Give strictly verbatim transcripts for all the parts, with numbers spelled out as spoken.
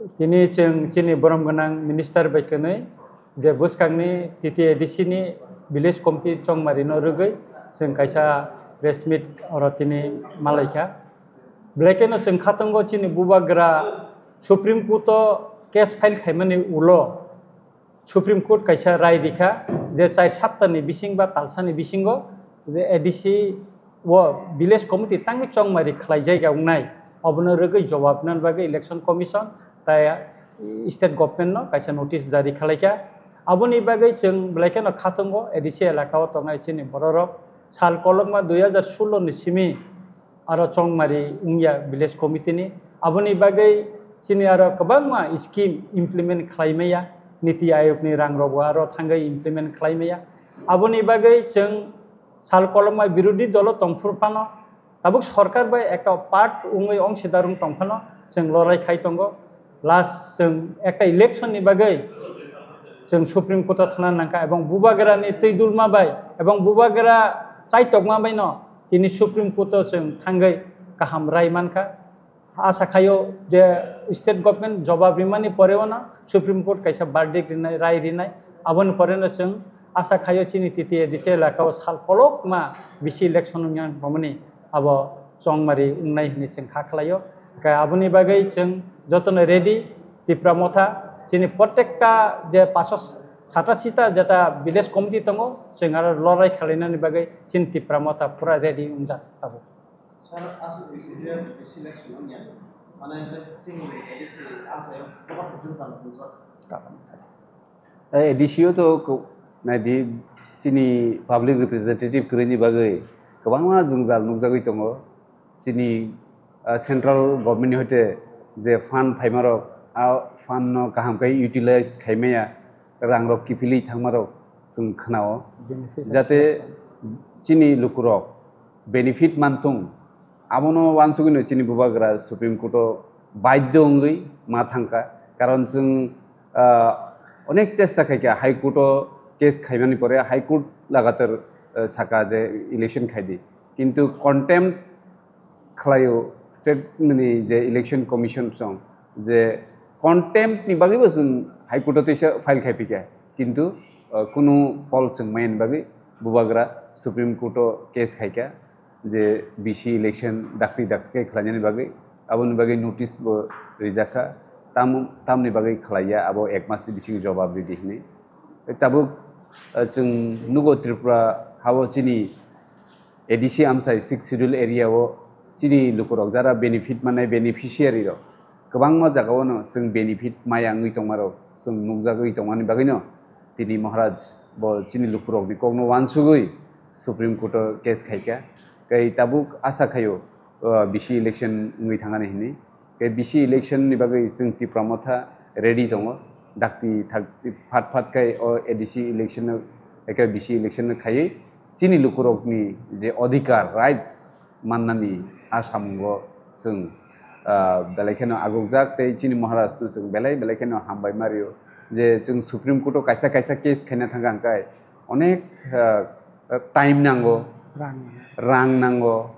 Tini chwng chini borom gwnang minister bai kwnwi je bwskangni T T A D C ni village committee chongmari no rwgwi chwng kaisa press meet oro tini malaikha. Belai kheno chwng khatungo chini bubagra Supreme Court o case file khaimani ulo Supreme Court kaisa rai rikha je char saptani bising ba talsani bisingo je A D C o village committee tangwi chongmari khlai jaiga wngnai, obono rwgwi jawab nani bagwi election commission tai state government no kaisa notice jari khlaikha. Aboni bagwi chwng belai kheno khatungo A D C elaka o tongnai chini bororok sal kolokma dui hajar sullo ni simi aro chongmari wngya village committee ni. Aboni bagwi chini aro kwbangma scheme implement khlai maya, Niti Ayog ni rang rok bo aro thangwi implement khlai maya. Aboni bagwi chwng sal kolokma birodhi dolo tongphuru phano, tabuk sorkar bai ekta part wngwi ongsidar wng tong phano chwng lorai khai tongo. Last chwng ekta election ni bagwi chwng Supreme Court o thangna nangkha, ebong bubagra ni twi dulma bai ebong bubagra chaitokma bai no tini Supreme Court o chwng thangwi kaham rai mankha. Asa khaio je state government jawab rimani pore o no Supreme Court kaisa verdict rinai, rai rinai, aboni pore no chwng asa khaio chini T T A D C elaka o sal kolokma bisi election wngya tongmani abo chongmari wngnai hinwi chwng kha khlaio. Khe aboni bagwi chwng jotono ready, Tipra Motha chini protekta je paso satasi ta jeta village committee tongo, chwng aro lorai khalainani bagwi chini Tipra Motha pura ready wngjak tabuk. Sir, aswk bisi je bisi election wngya, mane chini A D C amchaio kwbangma jwngjal nukjak. A D C o to ko-, naidi chini public representative kwrwini bagwi kwbangma jwngjal nukjagwi tongo. Chini, ah, central government ni hoite je fund phaimarok, a fund no kaham khe utilize khaimaya, rangrok kiphilwi thangmarok chwng khnao. Beneficiary Jate selection. Chini lukurok benefit manthung, abono wansugwino chini bubagra Supreme Court o baidhyo wngwi ma thangkha. Karon chwng, ah, onek chesta khaikha High Court o case khaimani pore High Court lagatar, ah, saka je election khaidi. Kintu contempt khlaio state ni je election commission song je contempt ni bagwi bo chwng High Court o teisa file khai phikha, kintu, uh, kunu phol chwng maya ni bagwi bubagra Supreme Court o case khaikha je B C election dakti dakti khe khlainani bagwi, aboni bagwi notice bo rijakha, tam, tamni bagwi khlaiya abo ek mas ni bisingo jawab ridi hinwi. Tabuk, uh, chwng nugo Tripura hao chini A D C amchai Sixth Schedule area o chini lukurok jara benefit manai beneficiary rok kwbangma jaga o no chwng benefit maya wngwi tongma rok chwng nukjagwi tongmani bagwi no tini Maharaj bo chini lukurok ni kok no wansugwi Supreme Court o case khaikha. Kai tabuk asa khaio, uh, B C election wngwi thangani hinwi. Khe B C election ni bagwi chwng Tipra Motha ready tongo. Dakti thakti phat phat khai o A D C election no, eke B C election no khaiwi chini lukurokni je odhikar, rights mannani a samungo chwng, ah, belai kheno agukjak tei chini Maharaj no chwng belai belai kheno hambai ma rio je chwng Supreme Court o kaisa kaisa case khaina thangkha hwnkhe onek, ah, time nango, Rang. Rang nango,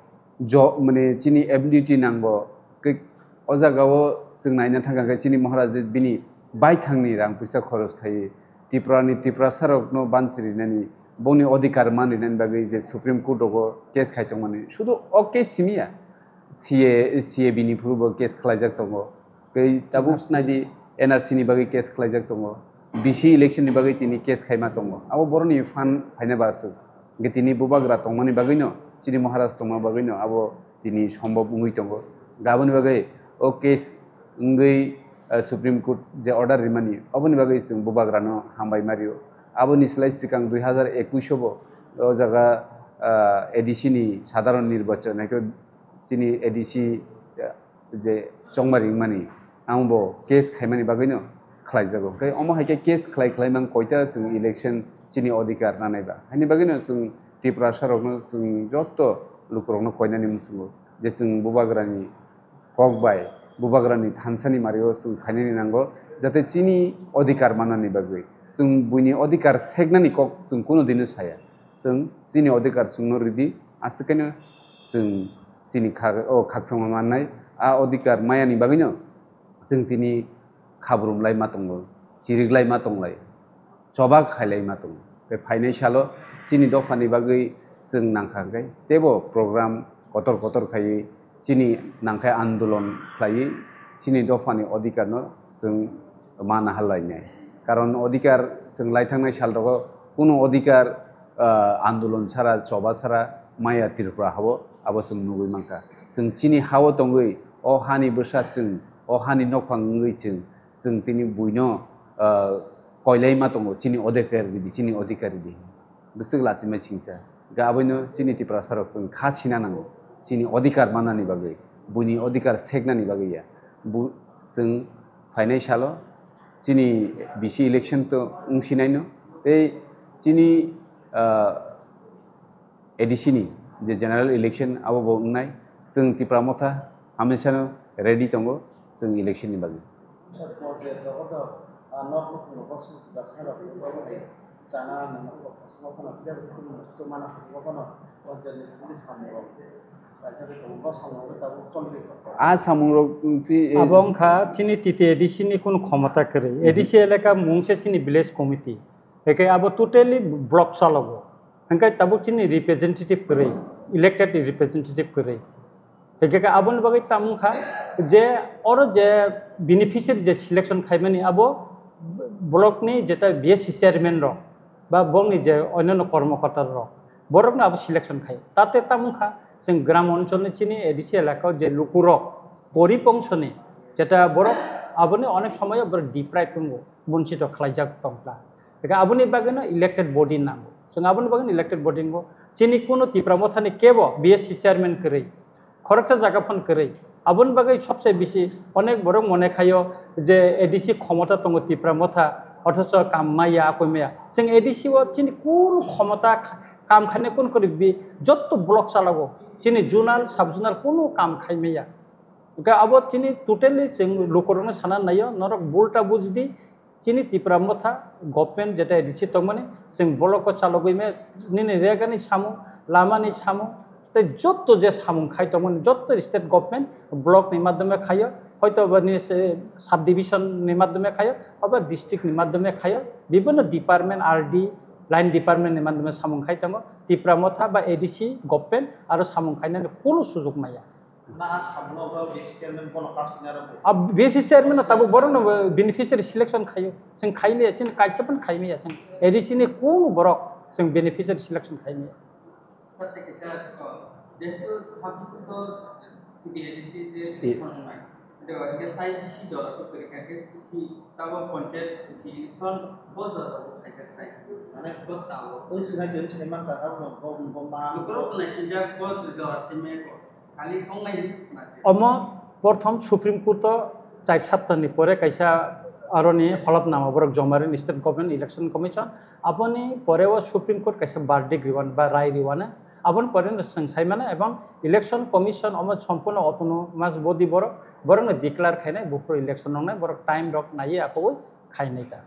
jo-, mane chini ability nango. Khe o jaga o chwng naina thangkha khe chini Maharaj je bini baithangni rang puisa khoros khai Tripura ni Tiprasa rok no bansi rinani, bongni odhikar man rinani bagwi je Supreme Court rogo case khai tongmani. Sudu o case simi ya, C A, C A B ni phuru bo case khlaijak tongo. Tei tabuk N R C. Naidi N R C ni bagwi case khlaijak tongo, B C election ni bagwi tini case khaima tongo. Abo boroni fund phaina ba aswk. Hwnkhe tini bubagra tongmani bagwino, chini Maharaj tongma bagwino abo tini sombhob wngwi tongo. Hwnkhe aboni bagwi o case wngwi, eh, Supreme Court je order rimani, aboni bagwi chwng bubagrano hambai ma rio. Aboni slai swkang dui hazar ekush o bo o jaga, eh, A D C ni sadharon nirbachon, haikhe chini A D C, eh, je chongmari wngmani, ang bo case khaimani bagwino khlaijago. Hwnkhe omo hai khe case khlai khlai mang koita chwng election chini odhikar nanai ba. Haini bagwino chwng Tiprasa rokno chwng jotto lukurokno koinani muchungo je chwng bubagrani kok bai, bubagrani thansani mario chwng khainani nango, jate chini odhikar manani bagwi. Chwng buini odhikar seknani kok chwng kunu dino saya. Chwng chini odhikar chwngno ridi, aswk khaino chwng chini khak-, o khakchangma mannai, a odhikar mayani bagwino chwng tini khabrumlai ma tongo, chiriklai ma tonglai, choba khailai ma tongo. Tei phainai salo chini dophani bagwi chwng nangkha hwnkhe teibo program kotor kotor khaiwi chini nangkhe andolon khlaiwi chini dophani odhikarno chwng ma nahar lainai. Karon odhikar chwng lai thangnai sal rogo kunu odhikar, ah, andolon sara, choba sara maya Tripura hao, abo chwng nugwi mankha. Chwng chini hao tongwi o hani bwsa chwng, o hani nokphang wngwi chwng, chwng tini buino, ah, koilai ma tongo, chini odhikar ridi, chini odhikar ridi. Bwswk lachimai singsa. Ga aboino chini Tiprasa rok chwng kha sina nango. Chini odhikar manani bagwi, buini odhikar seknani bagwi ya. Bu, chwng phainai salo chini B C election to wng sinaino. Tei chini, ah, A D C ni je general election abo bo wngnai. Chwng Tipra Motha hamesano ready tongo chwng election ni bagwi. Sir, purchase rogo to, ah, nok nok rogo su da sa rogo rogo hai chana nang rogo phasuk phano kisa se phano phasuk mana phasuk phano purchase ni phasuk samung rogo raisa ke tongo samung rogo tabuk choli de to. A samung rok, mm, chi, eh, Abo wngkha chini T T A D C ni kunu khomota kwrwi. Mhm. A D C elaka mungse chini village committee. Heke abo totally block chalogo. Hingke tabuk chini representative kwrwi, elected representative kwrwi. Hingke khe aboni bagwi tamo wngkha je oro je beneficiary je selection khaimani abo block ni jeta B S C chairman rok ba bongni je onyono kormokorta rok borokno abo selection khai. Tate tamo wngkha chwng gram oncholni chini A D C elakao je lukurok gorib ongsoni jeta borok aboni onek somoyo borok deprive wngo, bonchito khlaijak tongkha. Hingke aboni bagwino elected body nango. Chwng aboni bagwino elected body nango. Chini kunu Tipra Mothani kebo B S C chairman kwrwi, khoroksa jaga phano kwrwi. Aboni bagwi sobse bisi onek borok mone khaio je A D C khomota tongo Tipra Motha, othocho kam maya, akoi maya. Chwng A D C o chini kunu khomota kha-, kam khainai kunu kwrwi bi jotto block chalago. Chini zonal, sub zonal kunu kam khai maya. Hingke abo chini totally chwng lukurokno sana naio, norok bulta bujdi, Chini Tipra Motha government jeta A D C tongmani, chwng block o chalogwi me nini regani samung, lamani samung, tei jotto je samung khai tongmani, jotto state government block ni madhyome khaio, hoito ba nini se subdivision ni madhyome khaio, oba district ni madhyome khaio, bibhinno department, R D, line department ni madhyome samung khai tongo. Tipra Motha ba A D C government aro samung khainani kunu sujok maya. Na a samung no ba B S C chairman bono pass khaina rw. A B S C chairman no tabuk borok no beneficiary selection khaio. Chwng khaimaya, chini kaisa phano khaimaya chwng. A D C ni kunu borok chwng beneficiary selection khaimaya. Sir, thank you, sir. Jehetu sabbish to T T A D C je election wngnai. Tei hwnkhe tai bisi jora to kwrwi kha khe bisi tabo panchayat bisi election bo jora bo khaijak nai. Mane bo tabo. Oi sinai din sai man ta abo bo bo ma. Lukurok to nai sinjak bo jora sai me ko. Omo porthom Supreme Court o char saptani pore kaisa aroni holopnama borok joma rini State Government Election Commission. Aboni pore o Supreme Court kaisa verdict riwan ba rai riwano. Aboni pore no chwng sai mano ebong Election Commission omo sompurno autonomous body borok, borokno declare khainai buphuru election wngnai borok time rok naiwi akhogwi khainai ta.